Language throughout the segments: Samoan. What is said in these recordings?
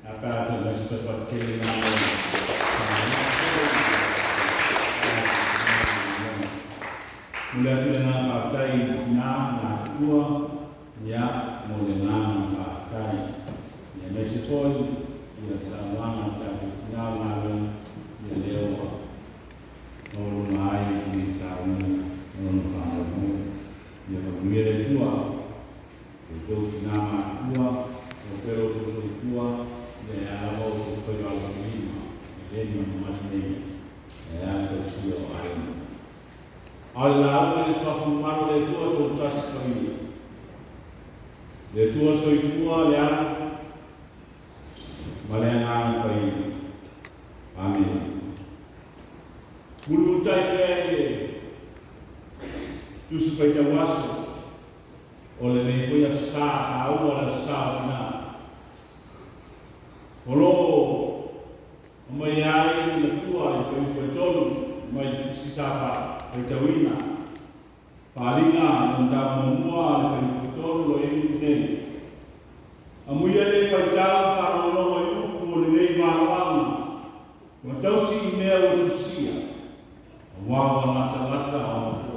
A pe a toe mai se pepa tele na mo Momoli atu le agaga faafetai i tina ma matua, ia, mo le agaga o le faafetai. Ia aemaise foi ia saunoaga a le tatou tina o le galuega, ia lea ua maualuga ai lenei sauniga ma lona faamoemoe. Ia faamanuia le Atua i outou tina matutua, maua pea lo outou soifua, ia e a lava outou faiva alofilima, e le ni matimati nei, e a le tausia o aiga. A o le lauga i le Suafa mamalu o le Atua Toatasi Paia, le Atua Soifua, le Alo ma le Agaga Paia. Amene. Mulimulitai pea i le Tusi Faitau Aso o lenei foi aso sa taua o le aso sa o tina. O lo o aumai ai le matua i le fuaiupu e 3 mai le Tusi sa faitauina. Faaaliga le mataupu muamua a le fuaiupu 3 o lo o i ai upu nei. Amuia le faitau ma faalogologo i upu o lenei valoaga ma tausi i mea ua tusia, aua ua latalata ona po.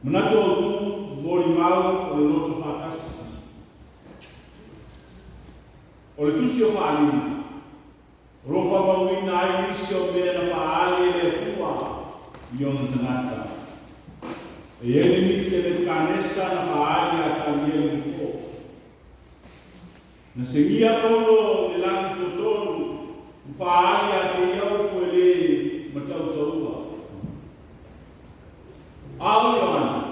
Manatu autu, molimau o le loto faatasi. O le tusi o Faaaliga, o lo o faamauina ai nisi o mea na faaali e le Atua i ona tagata. E i ai le miti a Nebukanesa na faaali ia Tanielu i le po. Na segia Paulo i le lagi tuatolu ma faaali ia te ia upu e le matautaua. A o Ioane,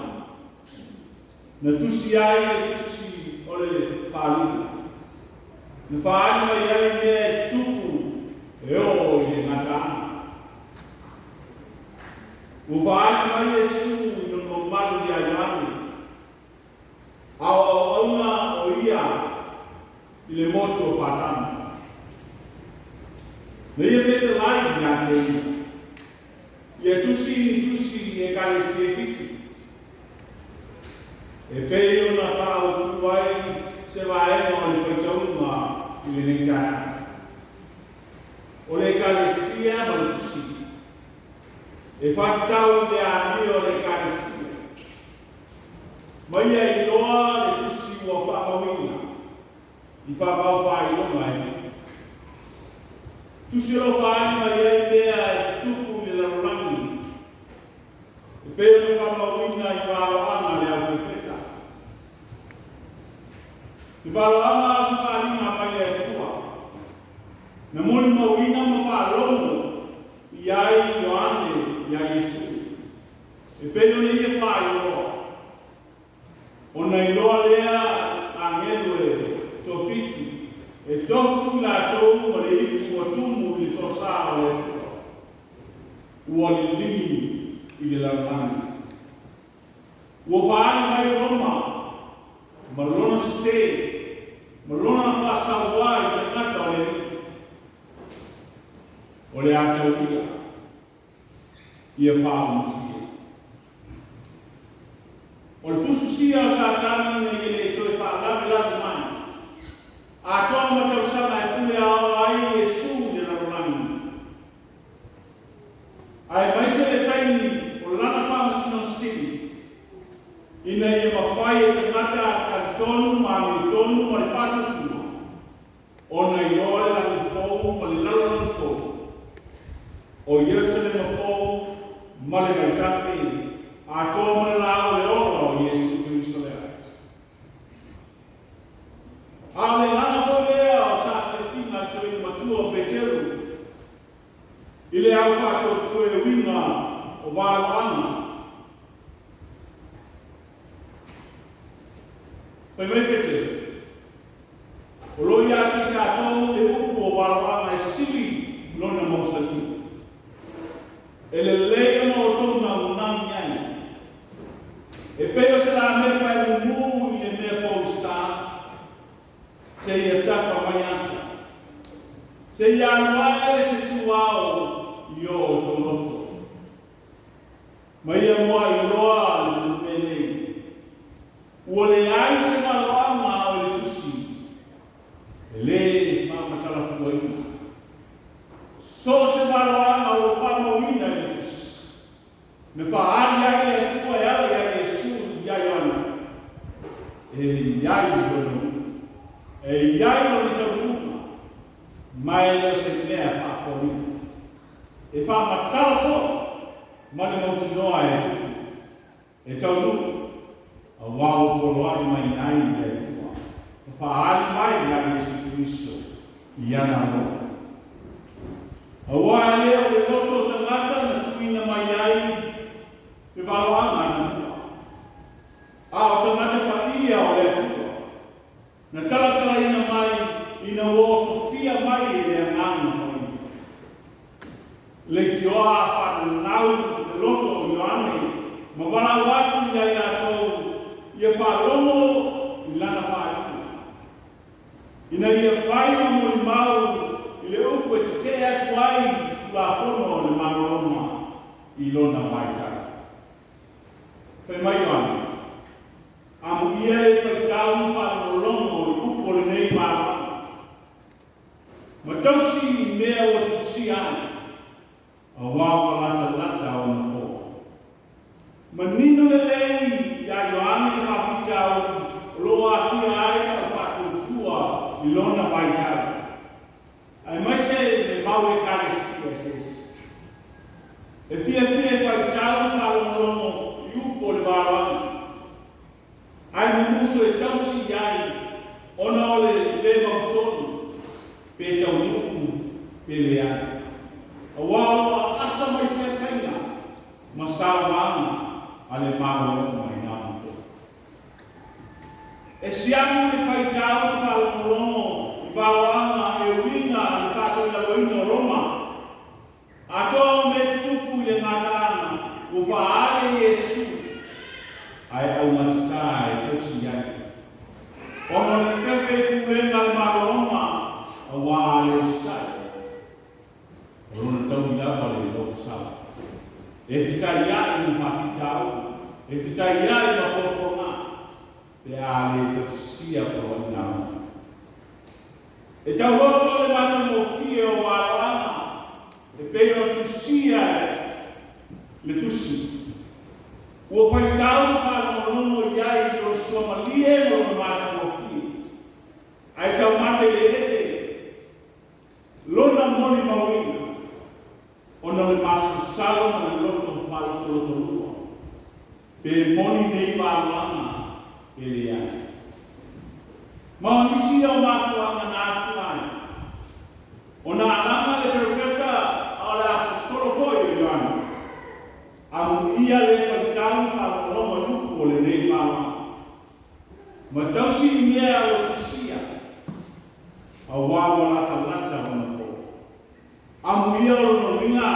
na tusi ai le tusi o le Faaaliga, na faaali mai ai mea e tutupu e oo i le gataaga. Ua faaali mai Iesu i lona mamalu ia Ioane, a o auauna o ia i le motu o Patamo. Na ia fetalai ia te ia, ia tusi ni tusi i Ekalesia e fitu, e pei ona faaautu ai se vaega o le faitauga i lenei taeao. O le Ekalesia ma le tusi e faatatau i le amio a le Ekalesia. Ma ia iloa le tusi ua faamauina i faamau faailoga e fitu. Tusi o lo o faaali mai ai mea e tutupu i le lalolagi e pei ona faamauina i valoaga a le au profeta. I valoaga a se faaaliga mai le Atua, na molimauina ma faalogo i ai Ioane iā Iesu, e pei ona ia faailoa, ona iloa lea agelu e toafitu e tofu i latou ma le ipu ua tumu i le toasā o le Atua, ua liligi i le lalolagi. Ua faaali mai Roma ma lona sesē ma lona faasauā i tagata o le Alii, o le a taulia ia faaomatia. O le fusu sia o Satani ina ia le toe faalavelave mai, atoa ma tausaga e pule aoao ai Iesu i le lalolagi, aemaise le taimi o lana Faamasinoga Sili, ina ia mafai e tagata talitonu ma amiotonu ma le faatuatua ona iloa le lagi fou ma le lalolagi fou, o Ierusalema fou ma le vaitafe atoa ma le laau o le ola o Iesu Keriso lea. A o le agaga foi lea o saafiafiga a le toeaina matua o Peteru i le au faatuatua e uiga o valoaga. Fai mai Peteru, O lo o ia te i tatou le upu o valoaga e sili lona mausali. E lelei ona outou naunagi ai. E pei o se lamepa e mumu i le mea poisa, seia tafa mai ata, seia alu ae le fetuao i o outou loto. Ma ia muailoa le mea nei, ua leai se valoaga o i le tusi, e E i ai lona taunuuga, ma e le o se mea faafoliga. E faamatala foi ma le mautinoa e tupu, e taunuu, auā ua poloaʻi mai ai le Atua ma faaali mai iā Iesu Keriso i ana alofa. Auā e le o le loto o tagata na tuuina mai ai le valoaga anamua, a o tagata paia o le Atua, na talatalaina mai ina ua osofia mai e le Agaga Paia. Leitioa a faananau le loto o Ioane ma valaau atu iā i latou ia faalogo i lana faaiuga, ina ia fai ma molimau i le upu e tetee atu ai Tulafono a le Malo Roma i lona vaitau. Fai mai Ioane, Amuia e faitau ma faalogologo i upu o lenei valoaga, ma tausi i mea ua tuusia ai, auā ua latalata ona po. Manino lelei iā Ioane le faafitauli o lo o aafia ai le aufaatuatua i lona vaitau, aemaise le mau Ekalesia eseese. E fiafia e faitau ma faalogologo i upu o le valoaga, ae mumusu e tausi i ai ona o le le mautonu pe taunuu pe leai, auā o lo o aasa mai pea faiga ma saunoaga a le Malo mai nā ona po. E siamu le faitau ma faalogologo i valoaga e uiga i le faatoilaloina o Roma, Atoa o mea tutupu i le gataaga ua faaali e Iesu, ae augatata e tausi ai. Ona o le fefe i pulega a le Malo Roma, auā a le usitai. O lona taui lava le lofosala. E fetaiaʻi ma faafitauli, e fetaiaʻi ma puapuaga, pe a le tausisia poloaiga a Roma. E tauloto le matagofie o valoaga e pei ona tusia e le Tusi. Ua faitau ma faalogologo i ai i lona suamalie ma lona matagofie, ae taumate le ete lona molimauina ona o le masalosalo ma le loto faalotolotolua, pe moni nei valoaga pe leai. Ma o nisi ia o mafuaaga na afua ai ona alaga le perofeta a o le aposetolo foi o Ioane, amuia le faitau ma faalogologo i upu o lenei valoaga, ma tausi i mea ua tusia, auā ua latalata ona po. Amuia o lona uiga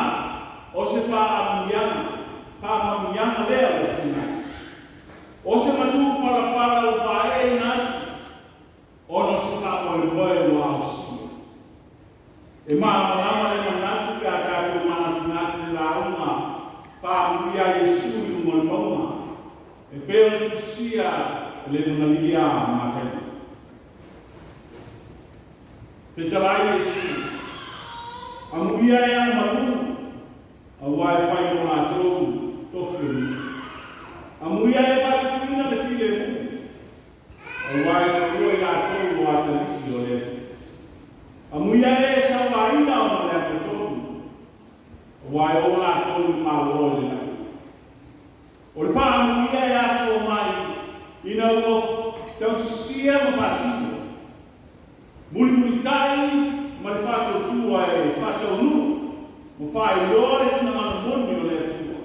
o se faaamuiaga, faamanuiaga lea ua tuuina atu. O se matū palapala ua faaeaina atu ona o se faamoemoe ua aosia. E malamalama le manatu pe a tatou manatunatu i le lauga faaamuia a Iesu i luga o le mauga, e pei ona tusia e le Magalia a Mataio. Fetalai Iesu, amuia e ana malu, auā e fai mo latou tofi o nuu. Amuia e faatupuina le filemu, auā e taua i latou o atalii o le Atua. Amuia e sauaina ona o le amiotonu, auā e o latou i le Malo i le lagi. O le faaamuia e afua mai ina ua tausisia ma faatino, mulimulitai ma le faatuatua e faataunuu ma faailoa le finagalo moni o le Atua,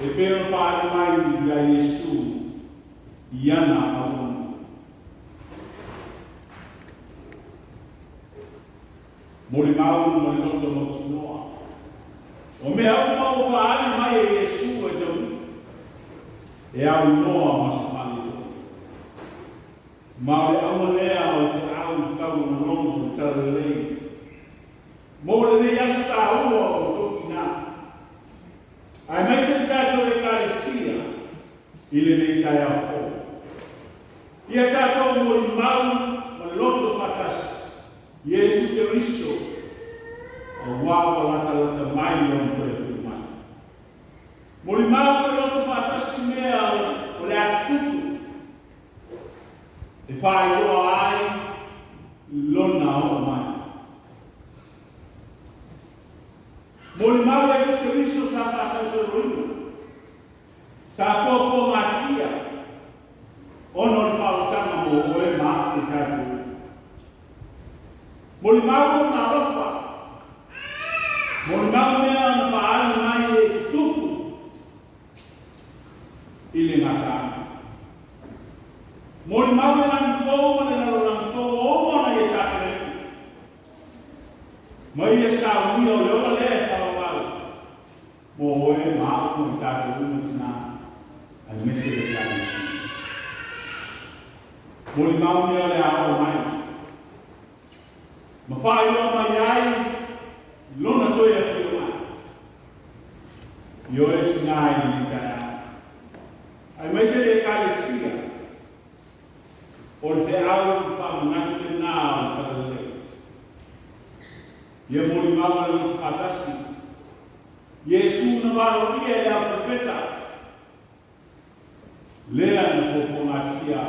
e pei ona faaali mai iā Iesu i ana auauna. Molimau ma le loto mautinoa. O mea uma ua faaali mai e Iesu e taunuu, e aunoa ma se faaletonu. Ma o le auga lea o le feau taulogologo o le Talalelei mo lenei aso taua o outou tina, aemaise le tatou Ekalesia i lenei taeao fou. Ia tatou molimau ma loto faatasi Iesu Keriso, auā ua latalata mai Lona toe afio mai. Molimau ma le loto faatasi mea o le a tutupu e faailoa ai Lona oo mai. Molimau Iesu Keriso sa faasautauloina, sa puapuagatia ona o le faaolataga mo oe ma au i tatou uma. Molimau Lona alofa, molimau mea na faaali mai e tutupu i le gataaga. Molimau le lagi fou ma le lalolagi fou ua uma ona ia tapenaina. Ma ia saunia o le ola lea e faaauau mo oe ma au ma i tatou uma tinā aemaise le Ekalesia. Molimau mea o le a oo mai ma faailoa mai ai Lona toe afio mai i oe tinā i lenei taeao aemaise le Ekalesia. O le feau faamanatu lena o le Talalelei. Ia molimau ma le loto faatasi. Iesu na valoia e le au profeta, lea na puapuagatia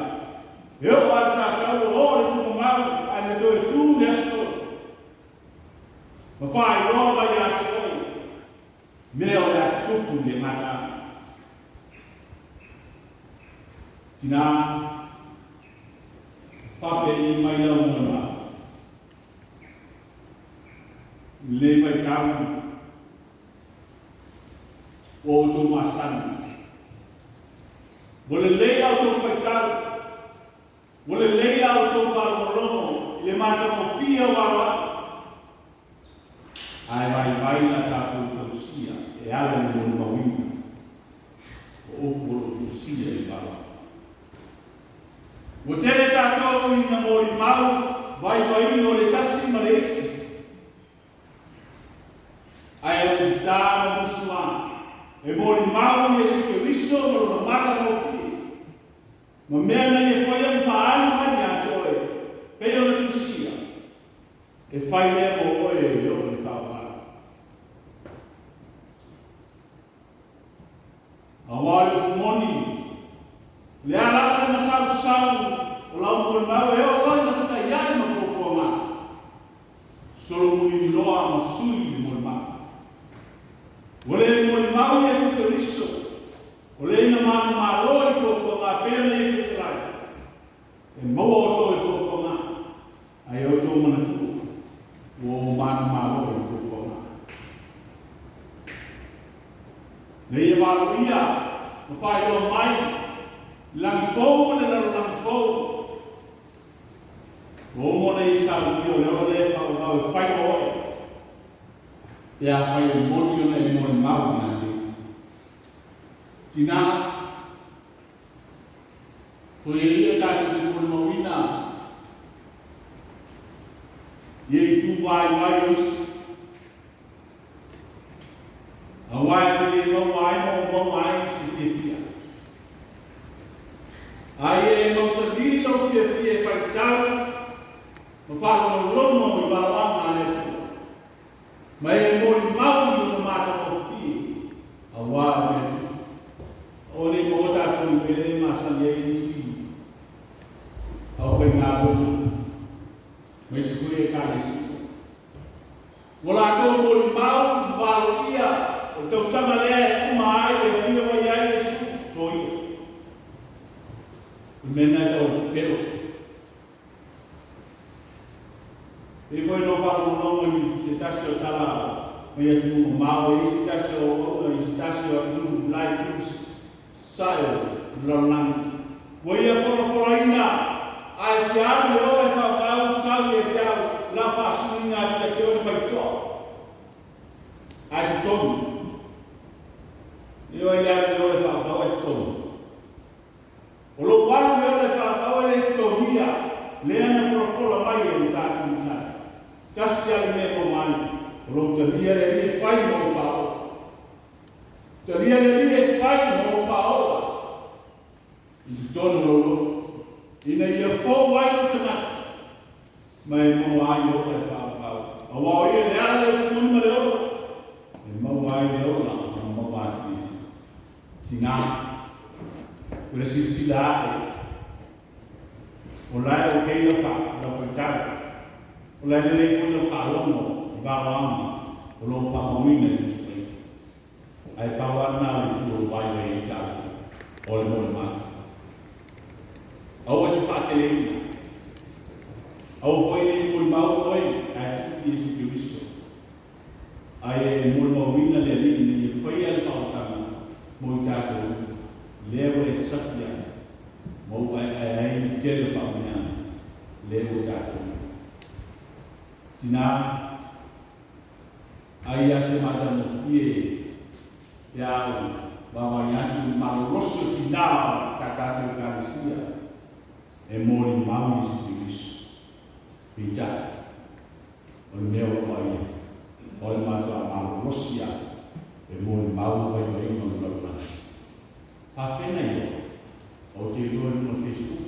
e oo lava i le sa taulo oo le tumamau ae na toe tu i le aso tolu, ma faailoa mai ia te oe mea o le a tutupu i le gataaga. Tina, faapei mai lau moemau i lenei vaitau ua outou masani. Ua lelei la outou faitau, ua lelei la outou faalogologo i le matagofie o valoaga, ae vaivai la tatou tausia e ala i le molimauina o upu o lo o tusia i valoaga. Ua tele tatou ina molimau vaivaiga o le tasi ma le isi, ae augata ma musuā e molimau Iesu Keriso ma Lona matagofie, ma mea na Ia faia ma faaali mai ia te oe, pei ona tusia, e fai lea mo oe e oo i le faaoga. Aua o le upu moni, o le a lava le masausau o lau molimau e oo loa ina fetaiai ma puapuaga, solomuli loa ma sui le molimau. Ua le molimau Iesu Keriso, o le na manumalo i puapuaga pei ona ia fetalai, e maua outou e puapuaga, ae outou manatua, ua ou manumalo i puapuaga. Na ia valoia ma faailoa mai le lagi fou ma le lalolagi fou. Ua uma ona ia saunia o le ola lea e faaauau e fai ma oe, pe afai e moni ona e molimau ia te ia. Tinā, soia ia tatou te molimauina ia itu vaivai o isi. Aua e te le maua ai ma ou maua ai se fiafia. A ia e mausali lou fiafia e faitau ma faalogologo i valaoaga a le Atua, ma e molimau i lona matagofie, aua o le Atua. Aua ne i maua tatou i mea e masani ai nisi aufaigaluega ma isi foi Ekalesia. Ua latou molimau i valoia o le tausaga lea e uma ai e afio mai ai Iesu, Loia. O le mea lena e tau o le pepelo. Pei foi ona ou faalogologo i se tasi o tala mai atunuu mamao, e i ai se tasi o auauna i se tasi o atunuu la i itu sae o le lalolagi. Ua ia folafolaina, a e fia alu i le ola e faavae sau ia te au la faasuina atu ia te oe le faitoa, ae totogi. E oi le alu i le ola e faavae ae totogi. O lou alu i le ola e faavae e le totogia lea na folafola mai e lo tatou Matai. Tasi lava le mea e maua ai, o lou talia le Alii e fai ma ou faaola. Talia le Alii e fai ma ou faaola i totonu o lou loto, ina ia fou ai lou tagata, ma e maua ai le ola e faaauau. Aua o ia le ala, le upu moni ma le ola, e maua ai le ola ma maua atili ai. Tinā, o le silasila aʻe, o lae o keia fa lau faitau. O le lelei foi lau faalogo i valoaga o loo faamauina i Tusi Paia. Ae pau lava lena o le itu o lo o vaivai ai tatou, o le molimau. Aua te faateleina. Aua foi ne i molimau oe ae tuu Iesu Keriso. Ae e molimauina le Alii ina ia faia le faaolataga mo i tatou uma, lea ua e sapi ai ma ua aeae ai le tele o faamanuiaga lea ua tatou Tinā, ai a se matagofie pe a ou vaavaai atu i le malolosi o tinā o ta tatou Ekalesia e molimau Iesu Keriso. Peitai, o le mea o lo o vaaia, o le matuā malolosi lava e molimau vaivaiga o le lalolagi. Faafetai nai oe. Ou te iloa i luga o le Facebook.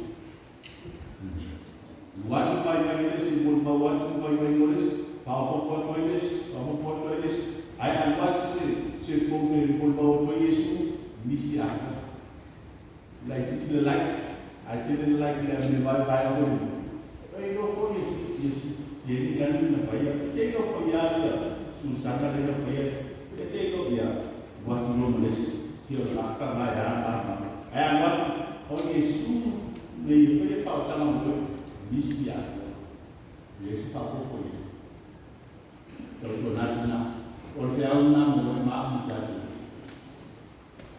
Alu atu vaivai o le isi, molimau atu vaivaiga o le isi, faaopoopo atu ai le isi, faaopoopo atu ai le isi. Ae alu atu se se pou e molimau atu ai Iesu, misi atoa. Laitiiti le like, ae tele le like i le mea vaevae foi lea. E iloa foi e Iesu, e ni lani na faia. E te iloa foi ia ia Susana lea na faia. E te iloa ia, alu atu loa ma le isi. Sia o le lakaga e a la ma. Ae alu atu, o Iesu nei e faia faaotaga mo oe, misi atoa. E leai se faaopoopo i ai. Tautuana tina, o le feau lena mo oe ma au ma tatou.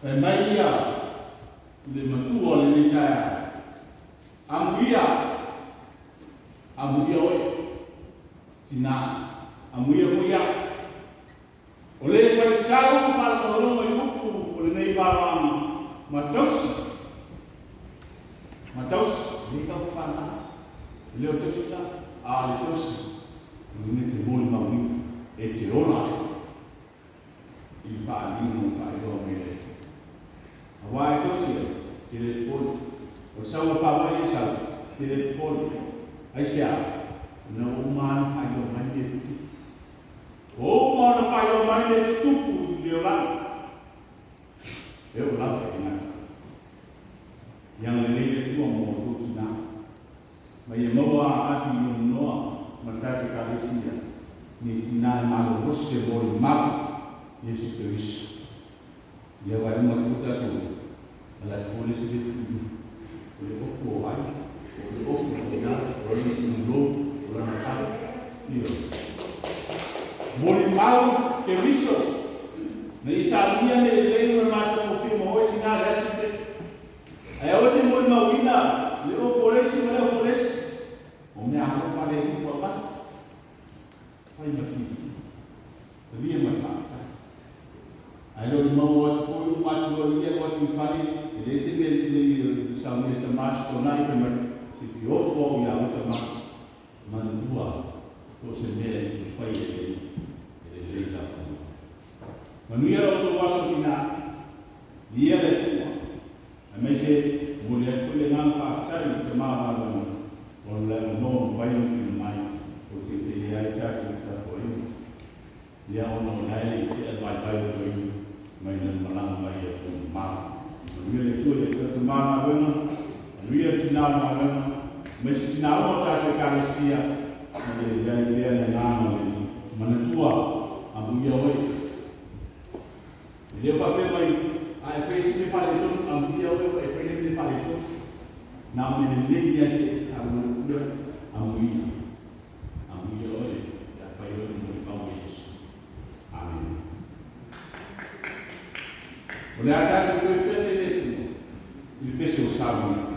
Fai mai ia i le matua o lenei taeao, Amuia, amuia oe, tina, amuia foi au. O le faitau ma faalogologo i upu o lenei valoaga ma tausi, ma tausi, e le tau fafana, e le o tausi la, a o le tausi, o le mea e te molimauina, e te ola ai. I le faaaliga ua faailoa mai e le Atua. Aua e tausi ai, e le popole. O le sau o le faamai e sau, e le popole. Aisea? Ona ua uma lava ona faailoa mai mea tutupu. Ua uma ona faailoa mai mea tutupu i le olaga. E oo lava i lena taimi. Ia agalelei le Atua ma outou tina, ma ia maua atu i lona noa ma le tatou Ekalesia ni tina e malolosi e molimau Iesu Keriso. Ia vaai uma atu foi tatou ala atu foi le isi le tuuina o le ofu o ai, o le ofu o ina, o le isi lou, o lana tala. Ioe. Molimau Keriso. Na ia saunia me lelei ma le matagofie ma oe tina le aso lenei. Ae aua te molimauina le ofu o le isi ma le ofu o le isi. O mea alofa le Alii ua avatu. Fai ma le fiafia. Talia ma le faafetai. Ae le o ni maua atu foi uma atu loa i ia atu i fale, e leai se mea lelei e saunia tama se tonai fai mai, se te ofo au ia oe tama. Manatua so o se mea e te fai e le Alii, e lelei lava mo oe. Manuia lo outou aso tina. Viia le Atua. Aemaise momoli atu foi le agaga faafetai i tama o galuega ona le avanoa ua mafai ona tuuina mai o teiteia ai tatou te tapuaiga. Ia ona o la e le i tea le vaivai o toeaina mai lana malaga mai i atunuu mamao. Manuia le Atua ia te oe tama o galuega, manuia le tina o galuega, aemaise tina uma o tatou Ekalesia, ma ia i ai pea le agaga o le Alii. Manatua, amuia oe. E le o faapea mai, a e faia se mea faaletonu, amuia oe ua e faia le mea faaletonu. Na o mea lelei ia te faalogologo atu ai, amuia. Amuia oe pe a fai oe ma molimau e Iesu. Amene. O le a tatou toe pese i le Atua i le pese o Samoa.